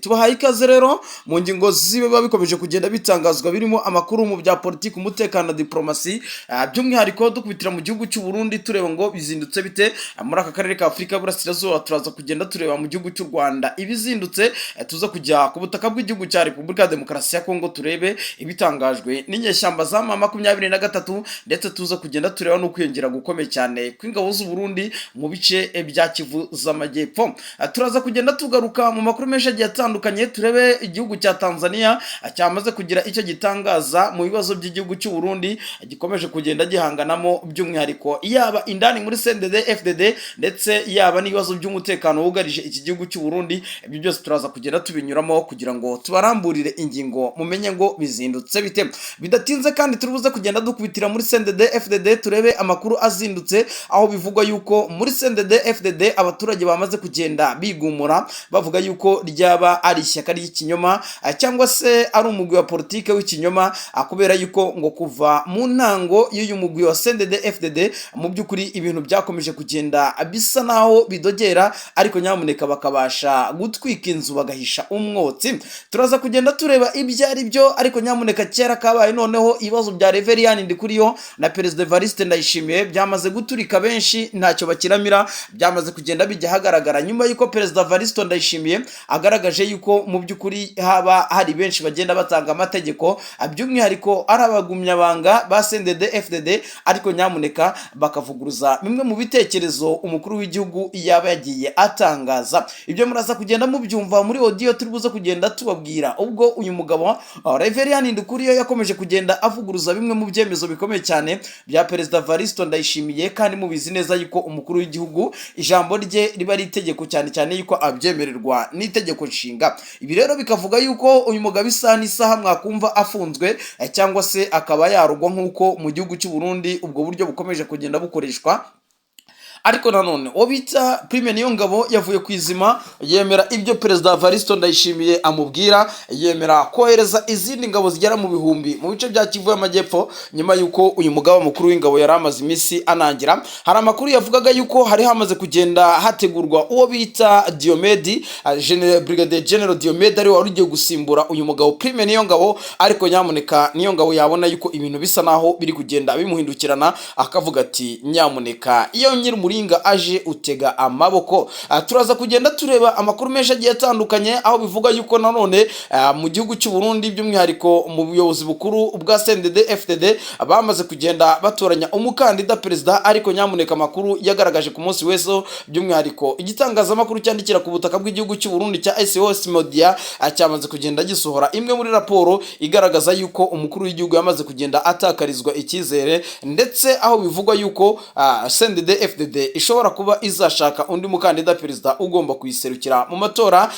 Tubahaye ikaze rero mu ngingo ziba bikomeje kugenda bitangazwa, birimo amakuru mu bya politiki, umutekano na diplomasi, by'umwihariko dukubitira mu gihugu cy'u Burundi, tureba ngo bizindutse bite muri aka karere ka Afurika y'Uburasirazuba. Turaza kugenda tureba mu gihugu cy'u Rwanda ibizindutse, tuza kujya ku butaka bw'igihugu cya Repubulika ya Demokarasi ya Kongo, turebe ibitangajwe n'inyeshyamba za M23, ndetse tuza kugenda tureba no kwiyongera gukomeye cyane kw'ingabo z'u Burundi mu bice bya Kivu z'Amajyepfo. Turaza kugenda tugaruka mu makuru menshi agiye atandukanye, turebe igihugu cya Tanzania cyamaze kugira icyo gitangaza mu bibazo by'igihugu cy'u Burundi gikomeje kugenda gihanganamo, by'umwihariko yaba indani muri CNDD FDD, ndetse yaba n'ibibazo by'umutekano wugarije iki gihugu cy'u Burundi. Ibyo byose turaza kugenda tubinyuramo kugira ngo tubaramburire ingingo, mumenye ngo bizindutse bite. Bidatinze kandi turibuze kugenda dukubitira muri CNDD FDD, turebe amakuru azindutse, aho bivugwa yuko muri CNDD FDD abaturage bamaze kugenda bigumura, bavuga yuko ryaba ari ishyaka ry'ikinyoma cyangwa se ari umugwi wa politike w'ikinyoma, kubera yuko ngo kuva mu ntango y'uyu mugwi wa CNDD FDD, mu by'ukuri ibintu byakomeje kugenda bisa naho bidogera, ariko nyamuneka bakabasha gutwika inzu bagahisha umwotsi. Turaza kugenda tureba ibyo ari byo, ariko nyamuneka kera kabaye noneho ibibazo bya Reverien Ndikuriyo na Perezida Evariste Ndayishimiye byamaze guturika, benshi ntacyo bakiramira, byamaze kugenda bijya ahagaragara nyuma y'uko Perezida Evariste Ndayishimiye agaragaje yuko mu by'ukuri haba hari benshi bagenda batanga amategeko, by'umwihariko ari abagumyabanga ba CNDD FDD, ariko nyamuneka bakavuguruza bimwe mu bitekerezo umukuru w'igihugu yaba yagiye atangaza. Ibyo muraza kugenda mubyumva muri audio turi buze kugenda tubabwira, ubwo uyu mugabo Reverien Ndikuriyo yakomeje kugenda avuguruza bimwe mu byemezo bikomeye cyane bya Perezida Evariste Ndayishimiye, kandi mubizi neza yuko umukuru w'igihugu ijambo rye riba ari itegeko, cyane cyane yuko abyemererwa n'itegeko nshinga. Ibi rero bikavuga yuko uyu mugabo isaha n'isaha mwakumva afunzwe, cyangwa se akaba yarugwa, nk'uko mu gihugu cy'u Burundi ubwo buryo bukomeje kugenda bukoreshwa. Ariko nanone uwo bita Prime Niyongabo yavuye ku izima, yemera ibyo Perezida Evariste Ndayishimiye amubwira, yemera kohereza izindi ngabo zigera mu bihumbi mu bice bya Kivu y'Amajyepfo, nyuma y'uko uyu mugaba mukuru w'ingabo yari amaze iminsi anangira. Hari amakuru yavugaga yuko hari hamaze kugenda hategurwa uwo bita Diomedi, General Brigadier General Diomedi, ari wari ugiye gusimbura uyu mugabo Prime Niyongabo, ariko nyamuneka Niyongabo yabona yuko ibintu bisa naho biri kugenda bimuhindukirana, akavuga ati: "Nyamuneka iyo nyiri umuringa aje utega amaboko." Turaza kugenda tureba amakuru menshi agiye atandukanye, aho bivuga yuko nanone mu gihugu cy'u Burundi, by'umwihariko mu buyobozi bukuru bwa CNDD FDD, bamaze kugenda batoranya umukandida perezida. Ariko nyamuneka amakuru yagaragaje ku munsi w'ejo, by'umwihariko igitangazamakuru cyandikira ku butaka bw'igihugu cy'u Burundi cya SOS Media, cyamaze kugenda gisohora imwe muri raporo igaragaza yuko umukuru w'igihugu yamaze kugenda atakarizwa icyizere, ndetse aho bivugwa yuko CNDD FDD ishobora kuba izashaka undi mukandida perezida ugomba kuyiserukira mu matora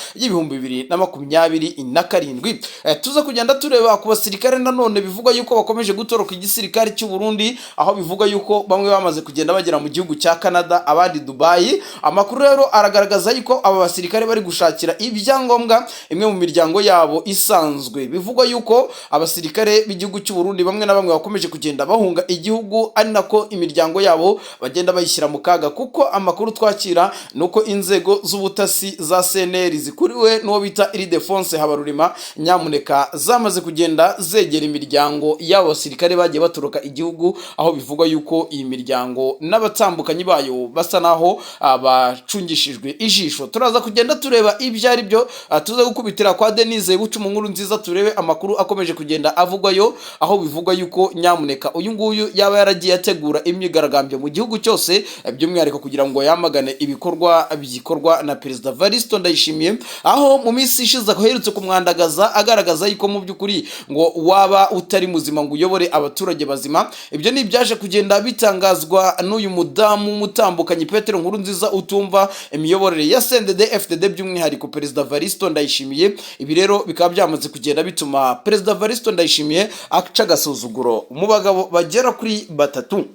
y'2027. Tuza kugenda tureba ku basirikare nanone bivugwa yuko bakomeje gutoroka igisirikare cy'u Burundi, aho bivugwa yuko bamwe bamaze kugenda bagera mu gihugu cya Canada, abandi Dubai. Amakuru rero aragaragaza yuko aba basirikare bari gushakira ibyangombwa imwe mu miryango yabo isanzwe. Bivugwa yuko abasirikare b'igihugu cy'u Burundi bamwe na bamwe bakomeje kugenda bahunga igihugu, ari nako imiryango yabo bagenda bayishyira mu kaga, kuko amakuru twakira ni uko inzego z'ubutasi za CNR zikuriwe n'uwo bita Ildefonse Habarurema, nyamuneka zamaze kugenda zegera imiryango y'abo basirikare bagiye batoroka igihugu, aho bivugwa yuko iyi miryango n'abatambukanyi bayo basa naho bacungishijwe ijisho. Turaza kugenda tureba ibyo ari byo. Tuze gukubitira kwa Denise Buca mu nkuru nziza, turebe amakuru akomeje kugenda avugwayo, aho bivugwa yuko nyamuneka uyu nguyu yaba yaragiye ategura imyigaragambyo mu gihugu cyose, by'umwihariko kugira ngo yamagane ibikorwa bikorwa na Perezida Evariste Ndayishimiye, aho mu minsi ishize aherutse kumwandagaza, agaragaza yuko mu by'ukuri ngo waba utari muzima ngo uyobore abaturage bazima. Ibyo ni ibyaje kugenda bitangazwa n'uyu mudamu w'umutambukanyi Petero Nkurunziza, utumva imiyoborere ya CNDD FDD, by'umwihariko Perezida Evariste Ndayishimiye. Ibi rero bikaba byamaze kugenda bituma Perezida Evariste Ndayishimiye aca agasuzuguro mu bagabo bagera kuri batatu.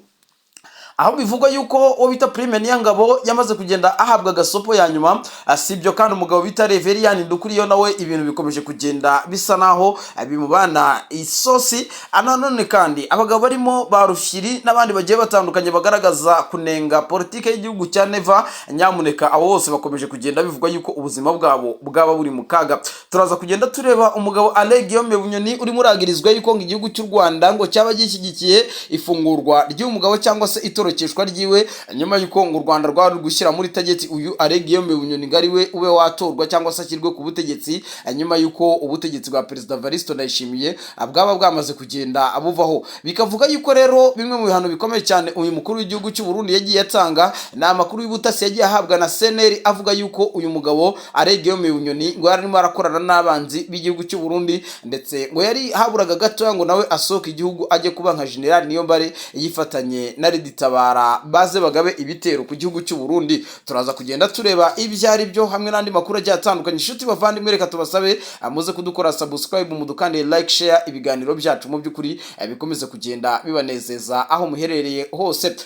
Aho bivugwa yuko uwo bita Prime Niyongabo yamaze kugenda ahabwa agasopo ya nyuma. Si ibyo kandi, umugabo bita Reverien Ndikuriyo nawe ibintu bikomeje kugenda bisa naho bimubana isosi. Nanone kandi abagabo barimo ba Rufyiri n'abandi bagiye batandukanye bagaragaza kunenga politike y'igihugu cya Neva, nyamuneka abo bose bakomeje kugenda bivugwa yuko ubuzima bwabo bwaba buri mu kaga. Turaza kugenda tureba umugabo Alain Guillaume Bunyoni urimo uragirizwa yuko ngo igihugu cy'u Rwanda ngo cyaba gishyigikiye ifungurwa ry'uyu mugabo cyangwa se itorokeshwa ryiwe, nyuma y'uko ngo u Rwanda rwari gushyira muri target uyu Alain Guillaume Bunyoni ngo ari we ube watorwa cyangwa se ashyirwe ku butegetsi, nyuma y'uko ubutegetsi bwa Perezida Evariste Ndayishimiye bwaba bwamaze kugenda buvaho. Bikavuga yuko rero bimwe mu bihano bikomeye cyane uyu mukuru w'igihugu cy'u Burundi yagiye atanga ni amakuru y'ubutasi yagiye ahabwa na CNR, avuga yuko uyu mugabo Alain Guillaume Bunyoni ngo yarimo arakorana n'abanzi b'igihugu cy'u Burundi, ndetse ngo yari haburaga gatoya ngo nawe asohoke igihugu ajye kuba nka General Niyombare, yifatanye na RED Tabara, baze bagabe ibitero ku gihugu cy'u Burundi. Turaza kugenda tureba ibyo ari byo hamwe n'andi makuru agiye atandukanye. Inshuti bavandimwe, reka tubasabe muze kudukora subscribe, mudukande like, share, ibiganiro byacu mu by'ukuri bikomeze kugenda bibanezeza aho muherereye hose.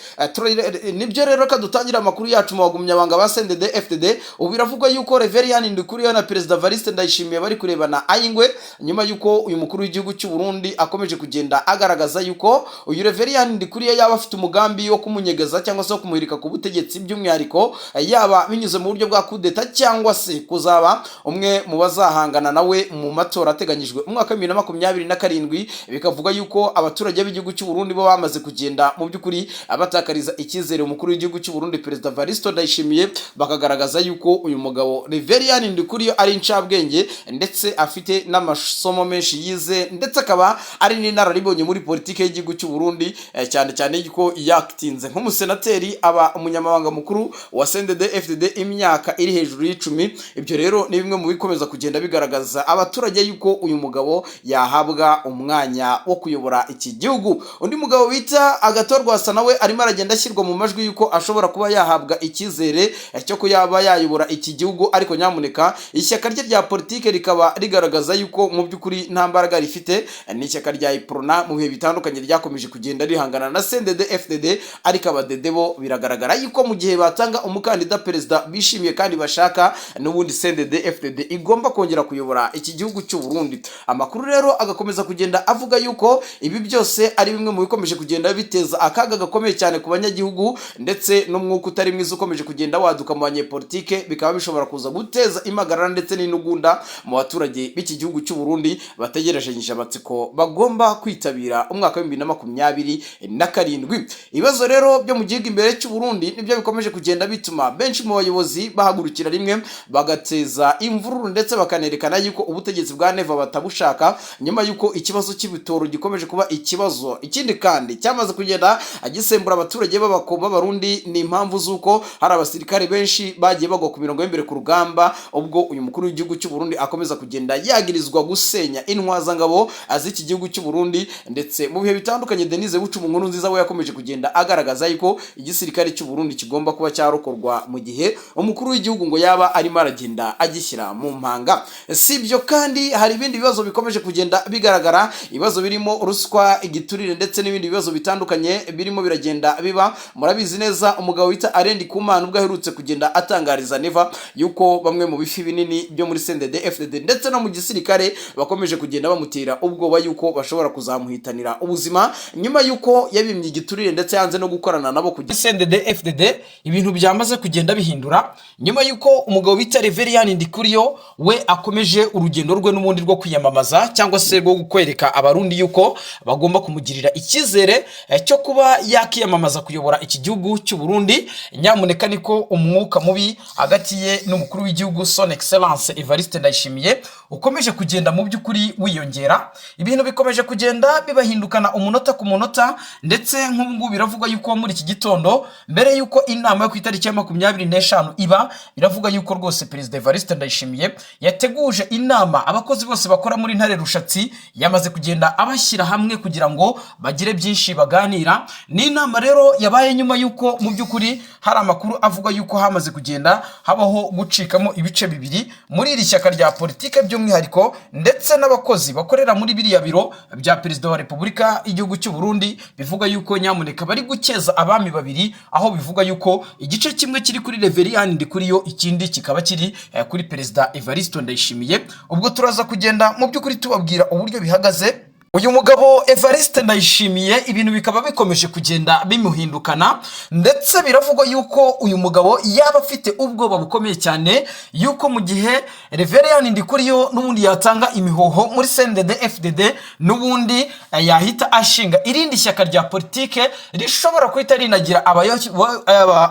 Nibyo rero, reka dutangire amakuru yacu mu bagumyabanga ba CNDD FDD. Ubu biravugwa yuko Reverien Ndikuriyo na Perezida Evariste Ndayishimiye bari kurebana ayingwe, nyuma yuko uyu mukuru w'igihugu cy'u Burundi akomeje kugenda agaragaza yuko uyu Reverien Ndikuriyo yaba afite umugambi wo kumunyegeza cyangwa se wo kumuhirika ku butegetsi, by'umwihariko yaba binyuze mu buryo bwa kudeta cyangwa se kuzaba umwe mu bazahangana nawe mu matora ateganyijwe umwaka wa 2027. Bikavuga yuko abaturage b'igihugu cy'u Burundi bo bamaze kugenda mu by'ukuri batakariza icyizere umukuru w'igihugu cy'u Burundi, Perezida Evariste Ndayishimiye, bakagaragaza yuko uyu mugabo Reverien Ndikuriyo ari incabwenge, ndetse afite n'amasomo menshi yize, ndetse akaba ari n'inararibonye muri politike y'igihugu cy'u Burundi, cyane cyane yuko yakitinze nk'umusenateri, aba umunyamabanga mukuru wa CNDD FDD imyaka iri hejuru y'10. Ibyo rero ni bimwe mu bikomeza kugenda bigaragaza abaturage yuko uyu mugabo yahabwa umwanya wo kuyobora iki gihugu. Undi mugabo bita Agathon Rwasa nawe arimo aragenda ashyirwa mu majwi yuko ashobora kuba yahabwa icyizere cyo kuyaba yayobora iki gihugu, ariko nyamuneka ishyaka rye rya politike rikaba rigaragaza yuko mu by'ukuri nta mbaraga rifite. Ni ishyaka rya Uprona, mu bihe bitandukanye ryakomeje kugenda rihangana na CNDD FDD, ariko abadede bo biragaragara yuko mu gihe batanga umukandida perezida bishimiye kandi bashaka, n'ubundi CNDD FDD igomba kongera kuyobora iki gihugu cy'u Burundi. Amakuru rero agakomeza kugenda avuga yuko ibi byose ari bimwe mu bikomeje kugenda biteza akaga gakomeye cyane ku banyagihugu, ndetse n'umwuka utari mwiza ukomeje kugenda waduka mu banyepolitike, bikaba bishobora kuza guteza impagarara ndetse n'intugunda mu baturage b'iki gihugu cy'u Burundi bategerejanyije amatsiko bagomba kwitabira umwaka wa 2027. Ibibazo rero byo mu gihugu imbere cy'u Burundi nibyo bikomeje kugenda bituma benshi mu bayobozi bahagurukira rimwe bagateza imvururu, ndetse bakanerekana yuko ubutegetsi bwa Neva batabushaka, nyuma yuko ikibazo cy'ibitoro gikomeje kuba ikibazo. Ikindi kandi cyamaze kugenda gisembura abaturage b'Abarundi ni impamvu z'uko hari abasirikare benshi bagiye bagwa ku mirongo y'imbere ku rugamba, ubwo uyu mukuru w'igihugu cy'u Burundi akomeza kugenda yagirizwa gusenya intwazangabo z'iki gihugu cy'u Burundi. Ndetse mu bihe bitandukanye Denise Bucuma Nkuru Nziza we yakomeje kugenda agaragaza yuko igisirikare cy'u Burundi kigomba kuba cyarokorwa mu gihe umukuru w'igihugu ngo yaba arimo aragenda agishyira mu mpanga. Si ibyo kandi, hari ibindi bibazo bikomeje kugenda bigaragara, ibibazo birimo ruswa, igiturire, ndetse n'ibindi bibazo bitandukanye birimo biragenda biba. Murabizi neza, umugabo wita Alain Ndikumana ubwo aherutse kugenda atangariza Neva yuko bamwe mu bifi binini byo muri CNDD FDD ndetse no mu gisirikare bakomeje kugenda bamutera ubwoba yuko bashobora kuzamuhitanira ubuzima, nyuma yuko yabimye igiturire ndetse yanze no gukorana nabo kugira CNDD FDD. Ibintu byamaze kugenda bihindura nyuma yuko umugabo bita Reverien Ndikuriyo we akomeje urugendo rwe n'ubundi rwo kwiyamamaza cyangwa se rwo kwereka Abarundi yuko bagomba kumugirira icyizere cyo kuba yakiyamamaza kuyobora iki gihugu cy'u Burundi. Nyamuneka niko umwuka mubi hagati ye n'umukuru w'igihugu, Son Excellence Evariste Ndayishimiye, ukomeje kugenda mu by'ukuri wiyongera. Ibintu bikomeje kugenda bibahindukana umunota ku munota, ndetse nk'ubu ngubu biravugwa yuko muri iki gitondo, mbere yuko inama yo ku itariki ya 25 iba, biravuga yuko rwose Perezida Evariste Ndayishimiye yateguje inama abakozi bose bakora muri Ntare Rushatsi, yamaze kugenda abashyira hamwe kugira ngo bagire byinshi baganira. Ni inama rero yabaye nyuma yuko mu by'ukuri hari amakuru avuga yuko hamaze kugenda habaho gucikamo ibice bibiri muri iri shyaka rya politike. By'umwihariko By'umwihariko ndetse n'abakozi bakorera muri biriya biro bya Perezida wa Repubulika y'igihugu cy'u Burundi, bivuga yuko nyamuneka bari gukeza abami babiri, aho bivuga yuko igice kimwe kiri kuri Reverien Ndikuriyo, ikindi kikaba kiri kuri Perezida Evariste Ndayishimiye. Ubwo turaza kugenda mu by'ukuri tubabwira uburyo bihagaze. Uyu mugabo Evariste Ndayishimiye, ibintu bikaba bikomeje kugenda bimuhindukana, ndetse biravugwa yuko uyu mugabo yaba afite ubwoba bukomeye cyane yuko mu gihe Reverien Ndikuriyo n'ubundi yatanga imihoho muri CNDD FDD, n'ubundi yahita ashinga irindi shyaka rya politike rishobora guhita rinagira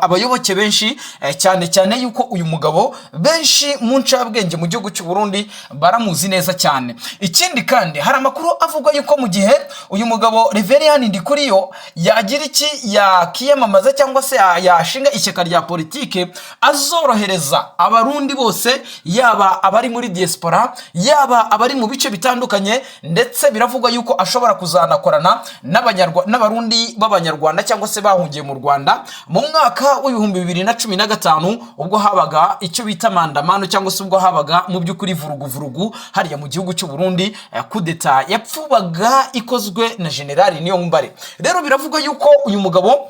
abayoboke benshi, cyane cyane yuko uyu mugabo benshi mu ncabwenge mu gihugu cy'u Burundi baramuzi neza cyane. Ikindi kandi, hari amakuru avuga yuko mu gihe uyu mugabo Reverien Ndikuriyo yagira iki, yakiyamamaza cyangwa se yashinga ishyaka rya politike, azorohereza Abarundi bose, yaba abari muri diaspora, yaba abari mu bice bitandukanye. Ndetse biravugwa yuko ashobora kuzanakorana n'Abarundi b'Abanyarwanda cyangwa se bahungiye mu Rwanda mu mwaka w'2015, ubwo habaga icyo bita maandamano, cyangwa se ubwo habaga mu by'ukuri vuruguvurugu hariya mu gihugu cy'u Burundi, kudeta yapfubaga ikozwe na Generali Niyombare. Rero biravugwa yuko uyu mugabo,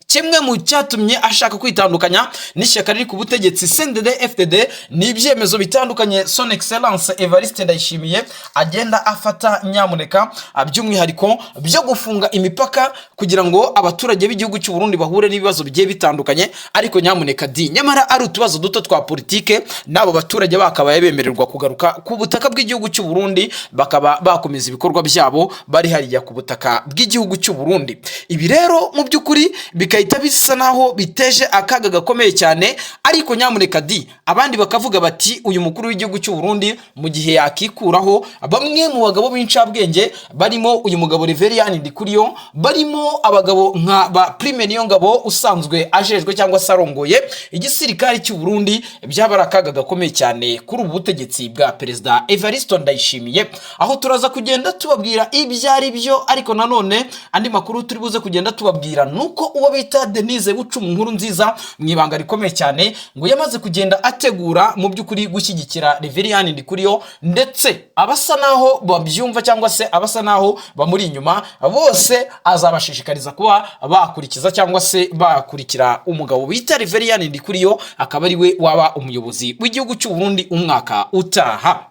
kimwe mu cyatumye ashaka kwitandukanya n'ishyaka riri ku butegetsi CNDD FDD, ni ibyemezo bitandukanye Son Excellence Evariste Ndayishimiye agenda afata nyamuneka, by'umwihariko byo gufunga imipaka kugira ngo abaturage b'igihugu cy'u Burundi bahure n'ibibazo bigiye bitandukanye. Ariko nyamuneka di, nyamara ari utubazo duto twa politike, n'abo baturage bakabaye bemererwa kugaruka ku butaka bw'igihugu cy'u Burundi, bakaba bakomeza ibikorwa byabo bari hariya ku butaka bw'igihugu cy'u Burundi. Ibi rero mu by'ukuri bigahita bisa naho biteje akaga gakomeye cyane. Ariko nyamuneka di, abandi bakavuga bati uyu mukuru w'igihugu cy'u Burundi mu gihe yakikuraho bamwe mu bagabo b'incabwenge, barimo uyu mugabo Reverien Ndikuriyo, barimo abagabo nka ba Prime Niyongabo usanzwe ajejwe cyangwa se arongoye igisirikare cy'u Burundi, byaba ari akaga gakomeye cyane kuri ubu butegetsi bwa Perezida Evariste Ndayishimiye. Aho turaza kugenda tubabwira ibyo ari byo. Ariko nanone andi makuru turi buze kugenda tubabwira nuko uwo bita Denise Bucumu Nkuru Nziza, mu ibanga rikomeye cyane, ngo yamaze kugenda ategura mu by'ukuri gushyigikira Reverien Ndikuriyo, ndetse abasa naho babyumva cyangwa se abasa naho bamuri inyuma bose azabashishikariza kuba bakurikiza cyangwa se bakurikira umugabo bita Reverien Ndikuriyo, akaba ari we waba umuyobozi w'igihugu cy'u Burundi umwaka utaha.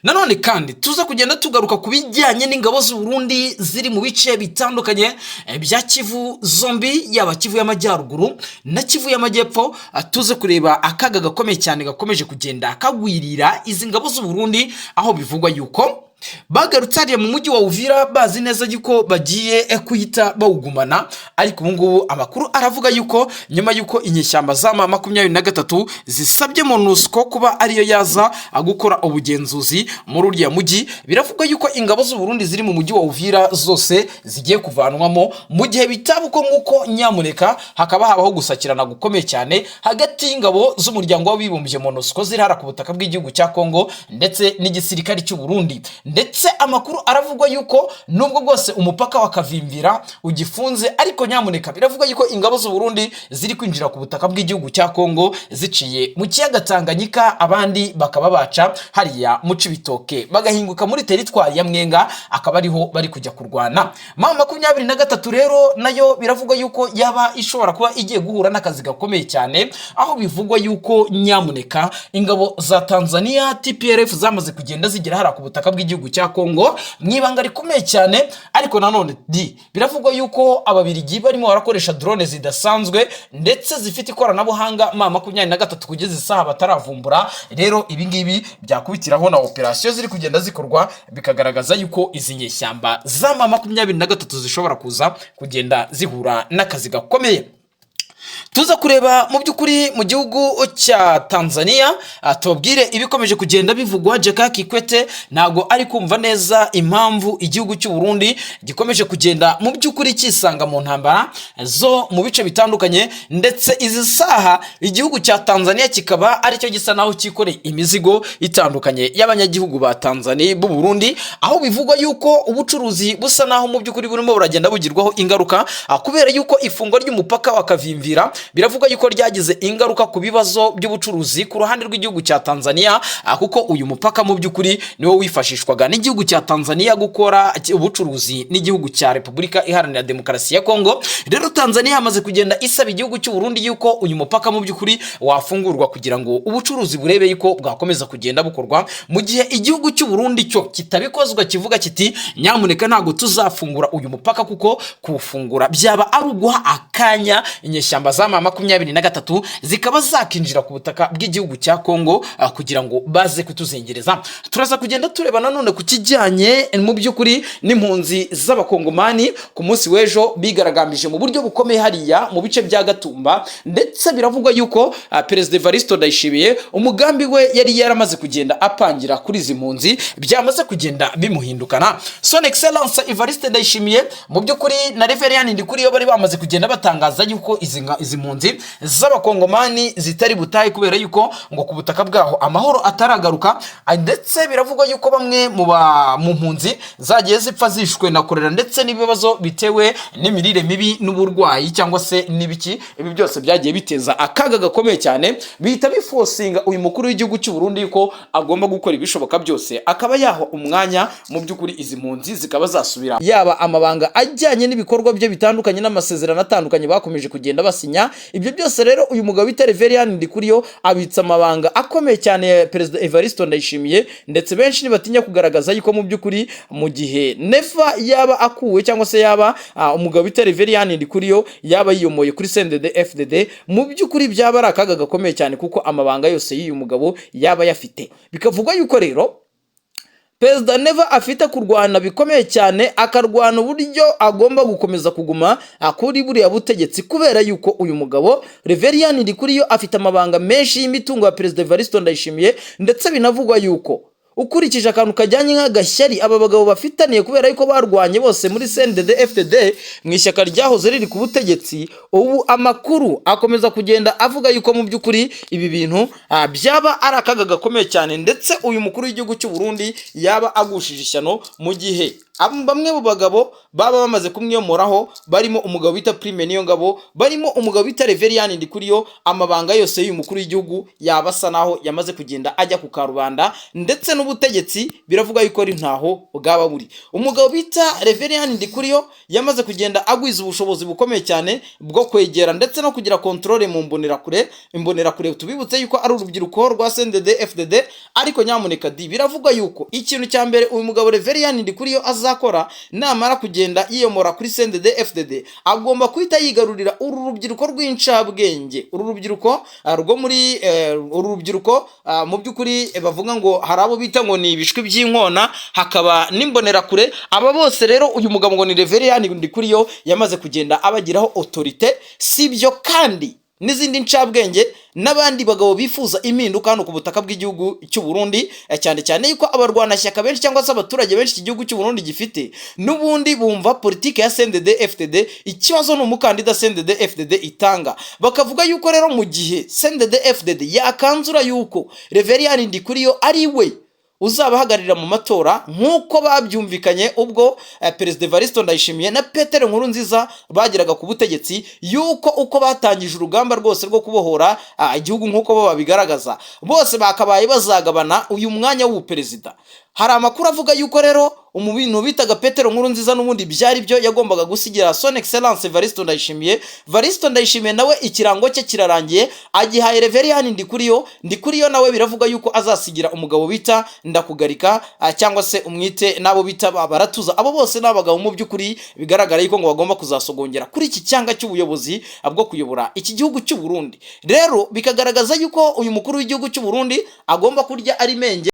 Nanone kandi tuza kugenda tugaruka ku bijyanye n'ingabo z'u Burundi ziri mu bice bitandukanye bya Kivu zombi, yaba Kivu y'Amajyaruguru na Kivu y'Amajyepfo. Tuze kureba akaga gakomeye cyane gakomeje kugenda kagwirira izi ngabo z'u Burundi, aho bivugwa yuko bagarutse hariya mu mujyi wa Uvira bazi neza yuko bagiye kuhita bawugumana. Ariko ubu ngubu amakuru aravuga yuko nyuma yuko inyeshyamba za M23 zisabye MONUSCO kuba ariyo yaza gukora ubugenzuzi muri uriya mujyi, biravugwa yuko ingabo z'u Burundi ziri mu mujyi wa Uvira zose zigiye kuvanwamo. Mu gihe bitaba uko nguko, nyamuneka hakaba habaho gusakirana gukomeye cyane hagati y'ingabo z'Umuryango w'Abibumbye MONUSCO ziri hara ku butaka bw'igihugu cya Kongo ndetse n'igisirikare cy'u Burundi. Ndetse amakuru aravugwa yuko nubwo bwose umupaka wa Kavimvira ugifunze, ariko nyamuneka biravugwa yuko ingabo z'u Burundi ziri kwinjira ku butaka bw'igihugu cya Kongo ziciye mu kiyaga Tanganyika, abandi bakaba baca hariya mu Cibitoke bagahinguka muri teritwari ya Mwenga, akaba ariho bari kujya kurwana. M23 rero nayo biravugwa yuko yaba ishobora kuba igiye guhura n'akazi gakomeye cyane, aho bivugwa yuko nyamuneka ingabo za Tanzania TPLF zamaze kugenda zigera hariya ku butaka bw'igihugu cya Kongo mu ibanga rikomeye cyane. Ariko nanone di, biravugwa yuko Ababirigi barimo barakoresha drone zidasanzwe ndetse zifite ikoranabuhanga M23 kugeza isaha bataravumbura. Rero ibi ngibi byakubitiraho na operasiyo ziri kugenda zikorwa, bikagaragaza yuko izi nyeshyamba za M23 zishobora kuza kugenda zihura n'akazi gakomeye. Tuza kureba mu by'ukuri mu gihugu cya Tanzania, tubabwire ibikomeje kugenda bivugwa. Jakaya Kikwete ntabwo ari kumva neza impamvu igihugu cy'u Burundi gikomeje kugenda mu by'ukuri kisanga mu ntambara zo mu bice bitandukanye, ndetse izi saha igihugu cya Tanzania kikaba aricyo gisa naho cyikoreye imizigo itandukanye y'abanyagihugu ba Tanzania b'u Burundi, aho bivugwa yuko ubucuruzi busa naho mu by'ukuri burimo buragenda bugirwaho ingaruka, kubera yuko ifungwa ry'umupaka wa Kavimvira. Uvira biravuga yuko ryagize ingaruka ku bibazo by'ubucuruzi ku ruhande rw'igihugu cya Tanzania, kuko uyu mupaka mu by'ukuri niwo wifashishwaga n'igihugu cya Tanzania gukora ubucuruzi n'igihugu cya Repubulika Iharanira Demokarasi ya Kongo. Rero Tanzania yamaze kugenda isaba igihugu cy'u Burundi yuko uyu mupaka mu by'ukuri wafungurwa kugira ngo ubucuruzi burebe yuko bwakomeza kugenda bukorwa, mu gihe igihugu cy'u Burundi cyo kitabikozwa, kivuga kiti: "Nyamuneka, ntabwo tuzafungura uyu mupaka, kuko kuwufungura byaba ari uguha akanya inyeshyamba za M23 zikaba zakinjira ku butaka bw'igihugu cya Kongo kugira ngo baze kutuzengereza." Turaza kugenda tureba nanone ku kijyanye mu by'ukuri n'impunzi z'Abakongomani. Ku munsi w'ejo bigaragambije mu buryo bukomeye hariya mu bice bya Gatumba, ndetse biravugwa yuko Perezida Evariste Ndayishimiye umugambi we yari yaramaze kugenda apangira kuri izi mpunzi byamaze kugenda bimuhindukana. Son Excellence Evariste Ndayishimiye mu by'ukuri na Reverien Ndikuriyo bari bamaze kugenda batangaza yuko izi mpunzi z'Abakongomani zitari butahe, kubera yuko ngo ku butaka bwaho amahoro ataragaruka. Ndetse biravugwa yuko bamwe mu mpunzi zagiye zipfa zishwe na korera ndetse n'ibibazo bitewe n'imirire mibi n'uburwayi cyangwa se n'ibiki. Ibi byose byagiye biteza akaga gakomeye cyane, bihita biforcinga uyu mukuru w'igihugu cy'u Burundi yuko agomba gukora ibishoboka byose akaba yaha umwanya mu by'ukuri izi mpunzi zikaba zasubira, yaba amabanga ajyanye n'ibikorwa bye bitandukanye n'amasezerano atandukanye bakomeje kugenda basinya. Ibyo byose rero, uyu mugabo bita Reverien Ndikuriyo abitsa amabanga akomeye cyane ya Perezida Evariste Ndayishimiye, ndetse benshi ntibatinya kugaragaza yuko mu by'ukuri mu gihe Neva yaba akuwe cyangwa se yaba umugabo bita Reverien Ndikuriyo yaba yiyomoye kuri CNDD FDD, mu by'ukuri byaba ari akaga gakomeye cyane, kuko amabanga yose y'uyu mugabo yaba yafite. Bikavugwa yuko rero Perezida Neva afite kurwana bikomeye cyane, akarwana uburyo agomba gukomeza kuguma kuri buriya butegetsi, kubera yuko uyu mugabo Reverien Ndikuriyo afite amabanga menshi y'imitungo ya Perezida Evariste Ndayishimiye. Ndetse binavugwa yuko ukurikije akantu kajyanye nk'agashyari aba bagabo bafitaniye, kubera yuko barwanye bose muri CNDD FDD, mu ishyaka ryahoze riri ku butegetsi, ubu amakuru akomeza kugenda avuga yuko mu by'ukuri ibi bintu byaba ari akaga gakomeye cyane, ndetse uyu mukuru w'igihugu cy'u Burundi yaba agushije ishyano mu gihe bamwe mu bagabo baba bamaze kumwiyomoraho, barimo umugabo bita Prime Niyongabo, barimo umugabo bita Reverien Ndikuriyo. Amabanga yose y'uyu mukuru w'igihugu yaba asa naho yamaze kugenda ajya ku karubanda, ndetse n'ubutegetsi biravuga yuko ari ntaho bwaba buri. Umugabo bita Reverien Ndikuriyo yamaze kugenda agwiza ubushobozi bukomeye cyane bwo kwegera ndetse no kugira contrôle mu mbonerakure. Imbonerakure, tubibutse yuko ari urubyiruko rwa CNDD FDD. Ariko nyamuneka di, biravugwa yuko ikintu cya mbere uyu mugabo Reverien Ndikuriyo azakora namara kugenda yiyomora kuri CNDD FDD, agomba guhita yigarurira uru rubyiruko rw'incabwenge, uru rubyiruko rwo muri uru rubyiruko mu by'ukuri bavuga ngo hari abo bita ngo ni ibishwi by'inkona, hakaba n'imbonerakure. Aba bose rero uyu mugabo ngo ni Reverien Ndikuriyo yamaze kugenda abagiraho autorité. Si ibyo kandi, n'izindi ncabwenge n'abandi bagabo bifuza impinduka hano ku butaka bw'igihugu cy'u Burundi, cyane cyane yuko abarwanashyaka benshi cyangwa se abaturage benshi iki gihugu cy'u Burundi gifite n'ubundi bumva politike ya CNDD FDD. Ikibazo ni umukandida CNDD FDD itanga. Bakavuga yuko rero mu gihe CNDD FDD yakanzura yuko Reverien Ndikuriyo ari we uzabahagararira mu matora, nk'uko babyumvikanye ubwo Perezida Evariste Ndayishimiye na Petero Nkurunziza bageraga ku butegetsi, yuko uko batangije urugamba rwose rwo kubohora igihugu nk'uko bo babigaragaza, bose bakabaye bazagabana uyu mwanya w'ubuperezida. Hari amakuru avuga yuko rero umuntu bitaga Petero Nkurunziza n'ubundi byari byo yagombaga gusigira Son Excellence Evariste Ndayishimiye. Evariste Ndayishimiye nawe ikirango cye kirarangiye, agihaye Reverien Ndikuriyo. Ndikuriyo nawe biravuga yuko azasigira umugabo bita Ndakugarika, cyangwa se umwite n'abo bita Baratuza. Abo bose ni abagabo mu by'ukuri bigaragara yuko ngo bagomba kuzasogongera kuri iki cyanga cy'ubuyobozi bwo kuyobora iki gihugu cy'u Burundi. Rero bikagaragaza yuko uyu mukuru w'igihugu cy'u Burundi agomba kurya ari menge.